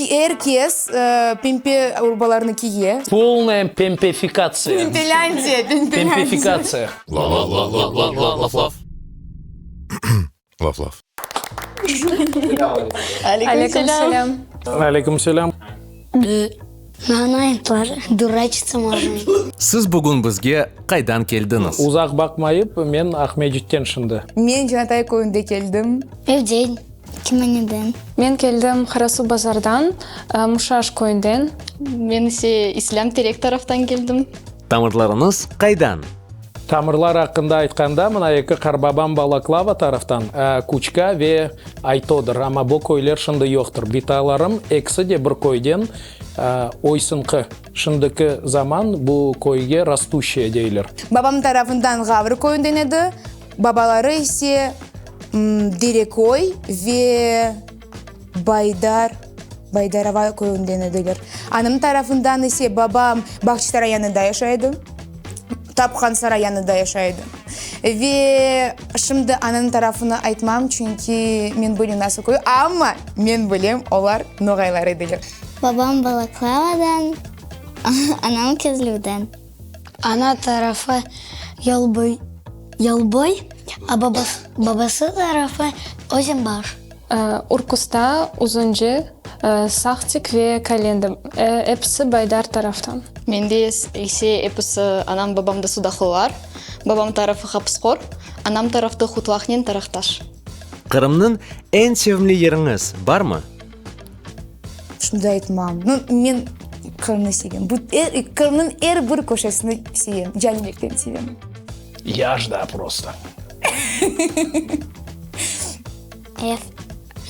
Er kes pempe urbalarnı kiye. Polnaya pempefikatsiya. Pempelândiya, pempelândiya. Pempefikatsiya. Laf-laf. Laf-laf. Aleyküm selâm. Aleyküm selâm. Duraçitsa mojno. Siz bugün bizge qaydan keldiñiz? Uzaq baqmayıp, men Aqmescitten şimdi. Men Canatay köyünde keldim. Evden. Kimaneden. Men keldim Qarasuvbazardan, Muşaş köyünden. Men ise İslâm Terek taraftan keldim. Tamırlarıñız qaydan? Tamırlar aqqında aytqanda, mına eki qarbabam Balaklava taraftan, Kuçka ve Aytodır, amma bu köyler şimdi yoqtır. Bitalarım ekisi de bir köyden, Oysınqı. Şimdiki zaman bu köyge Rastuşçaya deyler. Babam tarafından Ğavr köyünden edi, babaları ise Dereköy ve Baydar, Baydarova köyünden ediler. Anam tarafından ise babam Bağçasaray yanında yaşay edi, Tapqan Saray yanında yaşay edi. Ve şimdi anam tarafını aytmam, çünki men bilmem nasıl köy, amma men bilem, olar noğaylar ediler. Babam Balaklavadan, anam Kezlevden. Ana tarafı Yolboy, Yolboy, a babası tarafı Özenbaş. Urkusta, Uzunca, Saqtik ve Kalendi, episi Baydar taraftan. Mende ise episi anam babam da sudaqlılar. Babam tarafı Hapısqor, anam tarafı Hutlaqnen Taraqtaş. Qırımnıñ eñ sevimli yeriñiz barmı? Şunı da aytmam. Nu, men Qırımnı sevem. Bu er, Qırımnıñ er bir köşesini sevem, can-yürekten sevem. Yaş da prosto. Ev.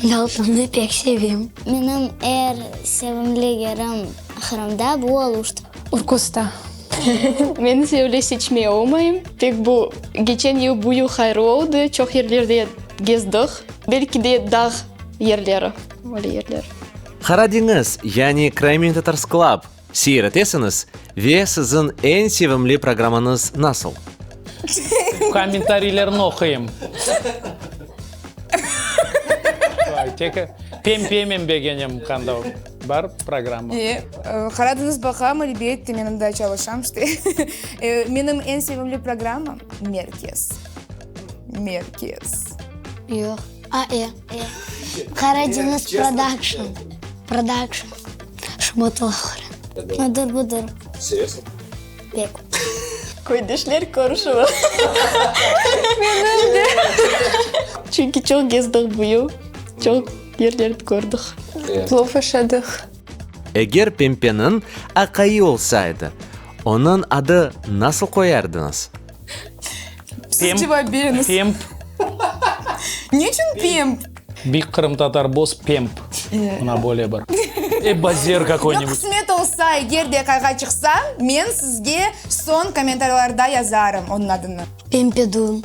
Yaltanı pek sevem. Menim er sevimli yerim Qırımda, bu Aluşta. Urkusta. Men ise öyle seçmey olmayım. Tek bu geçen yıl bu yıl hayırlı oldı, çoq yerlerde gezdik. Belki de dağ yerleri, öyle yerler. Qara deñiz, yani Crimean Tatars Club seyir etesiñiz ve siziñ eñ sevimli programmañız nasıl? Kommentariylerni oquyım. Pempe men begenem qanda bar programma. Qara deñiz baqam, elbette, men anda çalışam işte. Menim eñ sevimli programmam Merkez. Merkez. Yoq. A, e, e. Qara deñiz prodakşn. Prodakşn. Şmotlahr. Odır budır. Sevesiñ? Pek. Köydeşler körüşüvi. Menim de. Çünki çoq gezdik bu yıl, çoq yerlerni kördik. Plov aşadıq. Eger Pempeniñ aqayı olsaydı, onıñ adı nasıl qoyardıñız? Siz cevap beriñiz. Pemp. Ne içün pemp? Bir qırımtatar boz pemp. Mına böyle bir. Ebazer kakoy-nibud. Qısmet olsa, eger de aqayğa çıqsa, men sizge soñ kommentariylarda yazarım onıñ adını. Pempedun.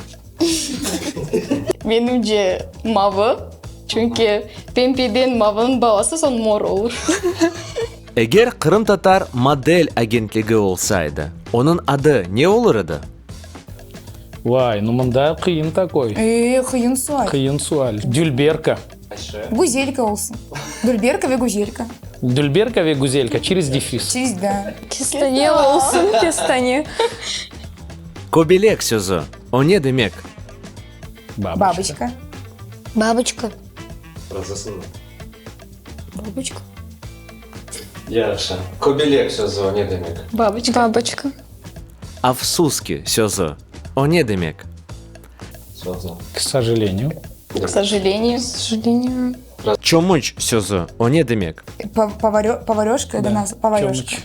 Menimce, mavı. Çünki pempeden mavınıñ balası soñ mor olur. Eger qırımtatar model agentligi olsaydı, onıñ adı ne olur edi? Vay, nu mında qıyın takoy. E, qıyın sual. Qıyın sual. Dülberka. Güzelka olsun. Dülberka ve Güzelka. Dülberka ve Güzelka, çerez defis. Çerez, da. Kestane olsun, kestane. Kobelek sözü, o ne demek? Baboçka. Baboçka. Razısıñmı? Baboçka. Yahşı. Kobelek sözü o ne demek? Baboçka. Baboçka. Afsuski sözü o ne demek? K sojaleniyu. K sojaleniyu. K sojaleniyu. Çomuç sözü o ne demek? Povaröşka, da nasıl? Povaröşka.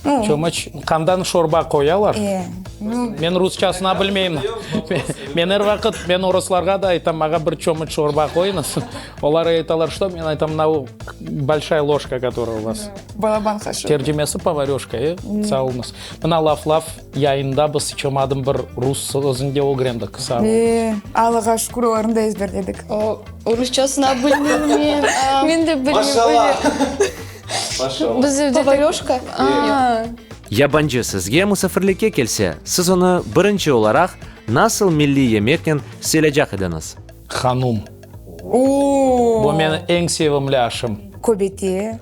Çomuç. Çomuç, qandan şorba qoyalar. Men rusçasına bilmeyim. Men er vaqıt, men oruslarğa da aytam, mağa bir çomuç şorba qoyuñız. Olar aytalar, şto? Men aytam, mına o bolşaya loşka, kotoraya u vas. Balaban qaşıq. Tercimesi povaröşka, e? Sağ oluñız. Mına laf-laf yayında biz iç olmadım bir rus sözüni de ögrendik. Sağ oluñız. E, Allağa şükür, olarnı da ezberledik. O, rusçasına bilmeyim men. Men de bilmeyim. Maşallah! Maşallah. Biz evde Povaröşka? Aa. Yabancı sizge musafirlikke kelse, siz onı birinci olaraq nasıl milliy yemeknen sıylacaq ediñiz? Hanum. Oo! Bu menim eñ sevimli aşım. Köbete.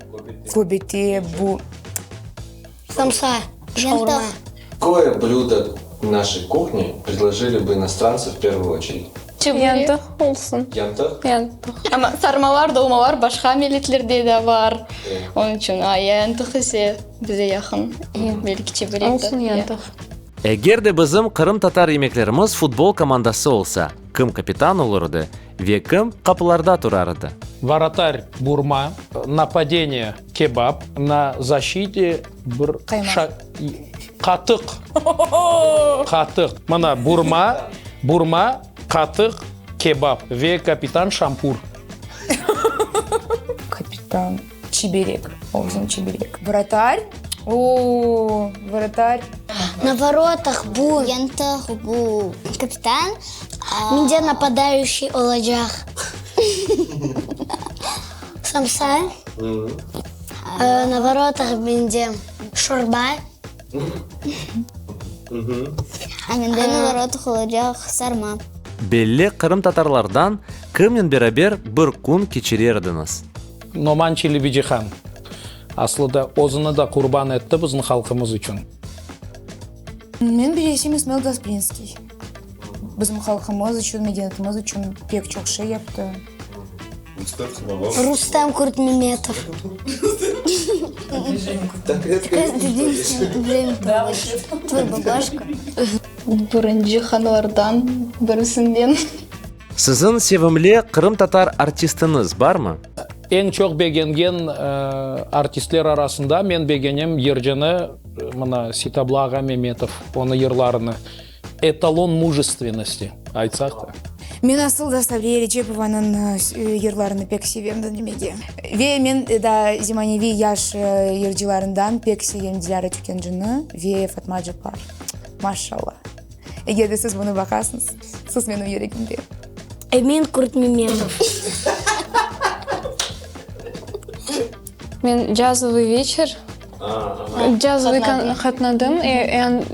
Köbete bu. Samsa, şaurma. Какое блюдо нашей kuhni predlojili бы inostranцы в первую очередь? Çeburek. Yantıq olsun. Yantıq? Yantıq. Amma sarmalar, dolmalar başqa milletlerde de bar. Onıñ içün, a yantıq ise bize yaqın. Belki çeburek de. Olsun yantıq. Eger de bizim qırımtatar yemeklerimiz futbol komandası olsa, kim kapitan olur edi ve kim qapılarda turar edi? Varatar burma, napadeniye kebap, na zaşite bir Qaymaq. qatıq, qatıq. Mına burma, burma, qatıq, kebap ve kapitan şampur. Kapitan çiberek, olsun çiberek. Vratar, o, vratar. Na vorotah bu. Yantıq bu kapitan. Mende napadaющий olacaq. Samsa. Na vorotah mende şorba. A mende na vorotah olacaq sarma. Belli qırımtatarlardan kimnen beraber bir kün keçirer ediñiz? Noman Çelebicihan, aslı da, özüni da qurban etti bizim halqımız içün. Men bilesem, İsmail Gasprinskiy bizim halqımız içün, medeniyetimiz içün pek çoq şey yaptı. Rustem Kurtmemetov. Birinci hanlardan birisinden. Siziñ sevimli qırımtatar artistiñiz barmı? Eñ çoq begengen artistler arasında men begenem yırcını, mına, Sitabla ağa Memetov, onıñ yırlarını. Etalon mujestvennosti, aytsaq da. Men asıl da Sabriye Erecepovanıñ yırlarını pek sevem diñlemege. Ve men daa zemaneviy yaş yırcılarından pek sevem Dilâra Tükencini ve Fatma Ceppar. Maşallah! Eger de siz bunı baqasıñız, siz menim yüregimde. Emin Kurtmemetov. Men Cazovıy veçer, cazovıy qatnadım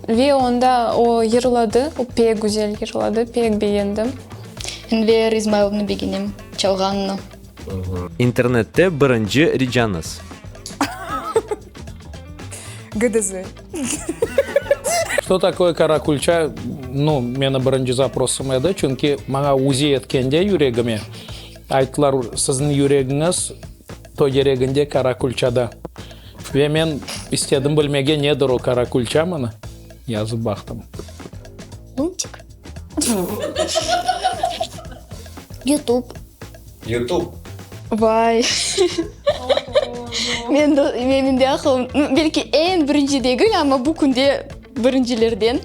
ve onda o yırladı, o pek güzel yırladı, pek begendim. Enver İzmaylovnı begenem, çalğanını. İnternette birinci ricañız? GDZ. Что такое karakulça, nu, meni birinci zaprosım edi, çünki maña UZI etkende yüregime, ayttılar, siziñ yüregiñiz tögereginde karakulçada. Ve men istedim bilmege, nedir o karakulça, mına, yazıp baqtım. Luntik. Youtube. Youtube. Vay! Men de, menim de aqılım, belki eñ birinci degil, amma bu künde birincilerden.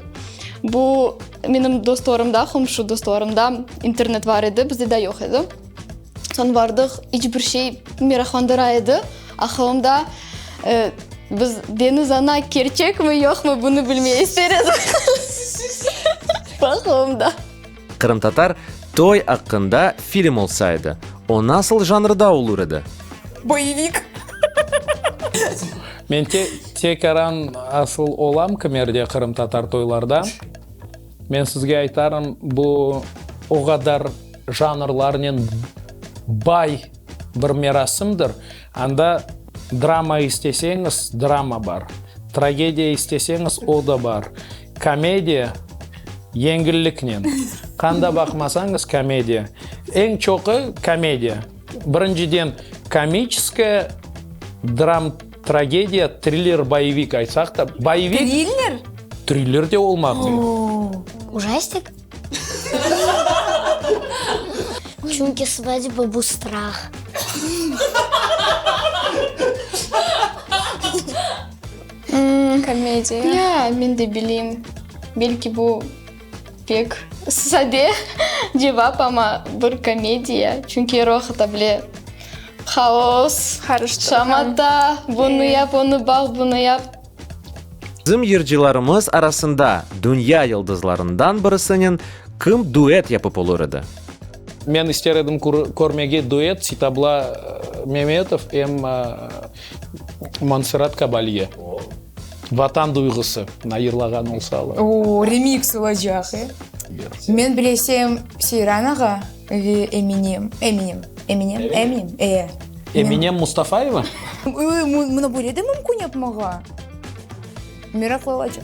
Bu menim dostlarımda, qomşu dostlarımda internet bar edi, bizde daa yoq edi. Soñ bardıq, iç bir şey meraqlandıra edi. Aqılımda, biz Deniz ana kerçekmi, yoqmı, bunı bilmey ister edik. Aqılımda. Qırımtatar toy aqqında film olsaydı, o nasıl janrda olur edi? Boyevik. Men tekaran asıl olam kimerde qırımtatar toylarda. Men sizge aytarım, bu o qadar janrlarnen bay bir merasimdir. Anda drama isteseñiz, drama bar, tragediya isteseñiz, o da bar, komediya yengilliknen, qanda baqmasañız, komediya. Eñ çoqu komediya. Birinciden, komiçeskaya, dram, tragediya, triller, boyevik aytsaq da, boyevik. Triller? Triller de olmaq. Ujastik? Çünki svadba bu strah. Komediya. Ya, men de bileyim. Belki bu pek sade cevap, amma bir komediya. Çünki er vaqıt bile haos, şamata, bunı yap, onı baq, bunı yap. Bizim yırcılarımız arasında dünya yıldızlarından birisinen kim duet yapıp olur edi? Men ister edim körmege duet Sitabla Memetov em Montserrat Kabalye. Vatan duyğusı na yırlağan olsalar. O, remiks olacaq, e? Men bilesem Seyran ağa ve Eminem, Eminem, Eminem, Eminem, e. Eminem Mustafayeva? Mına böyle de mümkün yapmağa. Meraqlı olacaq.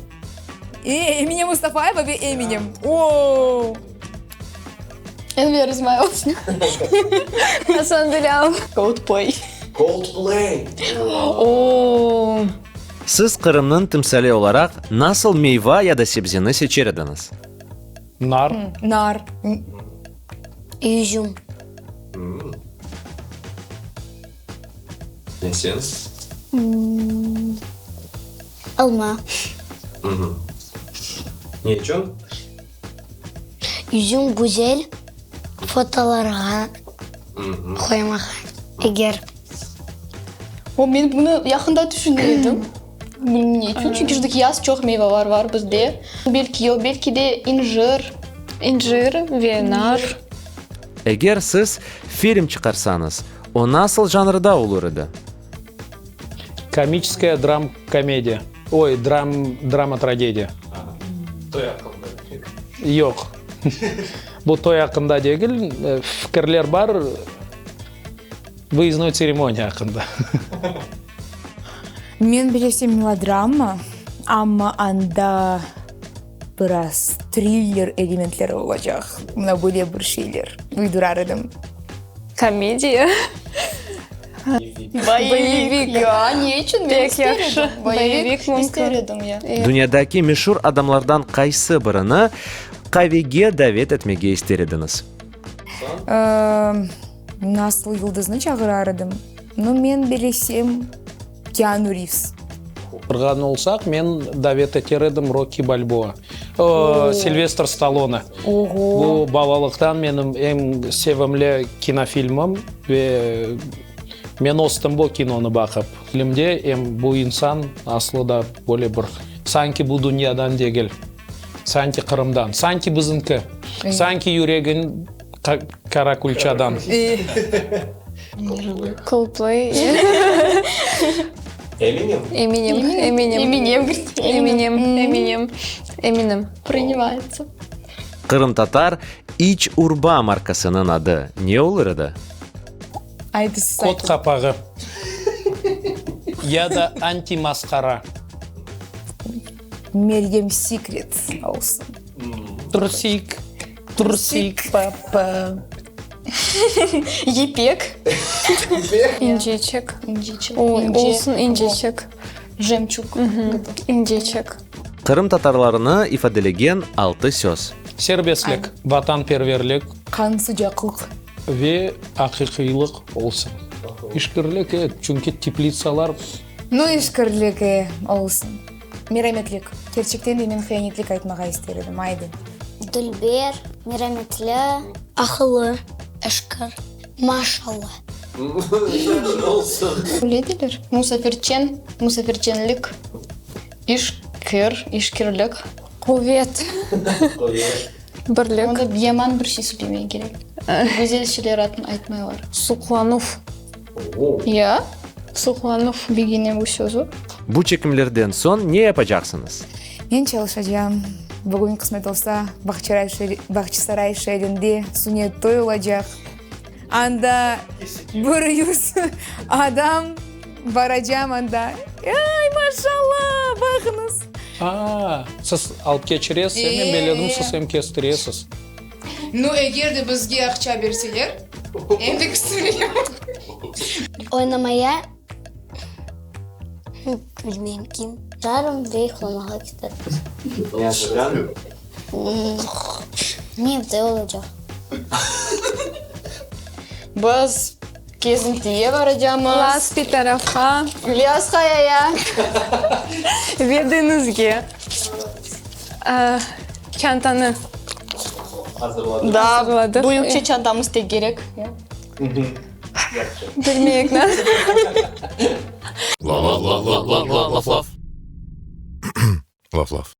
E, Emine Mustafayeva ve Eminem. Oo! Enver İsmailov. Asan Bilâlov. Coldplay. Coldplay. Oo! Siz Qırımnıñ timsali olaraq nasıl meyva ya da sebzeni seçer ediñiz? Nar. Nar. Yüzüm. Ya sen? Alma. Ne içün? Yüzüm güzel, fotolarğa qoymağa, eger. O, men bunı yaqında tüşüne edim. Bilmem ne içün, çünki şuradaki yaz çoq meyvalar var bizde. Belki yoq, belki de incir. İncir ve nar. Eger siz film çıqarsañız, o nasıl janrda olur edi? Komiçeskaya dram komediya. Oy, dram, drama tragediya. Toy aqqında. Yoq. Bu toy aqqında degil, fikirler bar, vıyezdnoy tseremoniya aqqında. Men bilesem melodrama, amma anda biraz triller elementleri olacaq. Mına böyle bir şeyler uydurar edim. Komediya. Boyevik. Ya, ne içün? Men Pek ister yahşı. edim. Boyevik mümkün. İster edim, ya. Dünyadaki meşur adamlardan qaysı birini qavege davet etmege ister ediñiz? Nasıl yıldıznı çağırar edim? Nu, men bilesem, Keanu Rivs. Qırğan olsaq, men davet eter edim Rokki Balboa, o, Silvestr Stallone. Oğo! Bu balalıqtan menim eñ sevimli kinofilmim ve men östim bu kinonı baqıp. Filmde em bu insan aslı da böyle bir, sanki bu dünyadan degil, sanki Qırımdan, sanki bizimki, sanki yüregin Karakulçadan. Coldplay. Eminem? Eminem. Eminem. Eminem. Eminem. Eminem. Eminem. Принимается. Qırımtatar iç urba markasınıñ adı ne olur edi? Aydı siz Kod aytıñ. qapağı. Ya da antimasqara. Meryem Secret olsun. Trusik, trusik, papa. Yipek. İnceçik. İnceçik. Oy, olsun inceçik. Jemçug. İnceçik. Qırım tatarlarını ifadelegen altı söz. Serbestlik, vatanperverlik. Qan sıcaqlıq. Ve aqiqiylıq olsun. İşkirlik, e, çünki teplitsalar. Nu, işkirlik, e, olsun. Merametlik. Kerçekten de men hıyanetlik aytmağa ister edim. Aydı. Dülber, merametli. Aqıllı, eşkir, maşalla. Öyle deyler. Musafirçen, musafirçenlik, işkir, işkirlik. Quvet. Birlik. Onda yaman bir şey söylemek kerek. Güzel şeyler aytmaylar. Suqlanuv. Ya? Suqlanuv. Begenem bu sözü. Bu çekimlerden soñ ne yapacaqsıñız? Men çalışacağım. Bugün qısmet olsa, Bağçasaray şeerinde sünnet toy olacaq. Anda bir yüz adam baracam anda. Ay, maşallah, baqıñız! A, siz alıp keçiresiz, men beledim, siz em kestiresiz. Nu, eger de bizge aqça berseler, em de kestireyim. Oynamaya bilmeyim kim. Yarın ve yuqlamağa keter. Yarın? Ne evde olacaq. Biz kezintiye baracamız. Laspi tarafqa. İlyas Qayaya. Ve deñizge. Çantanı Da, büyükçe çantamız tek kerek. Bilmeyik nasıl. Laf laf. Laf laf.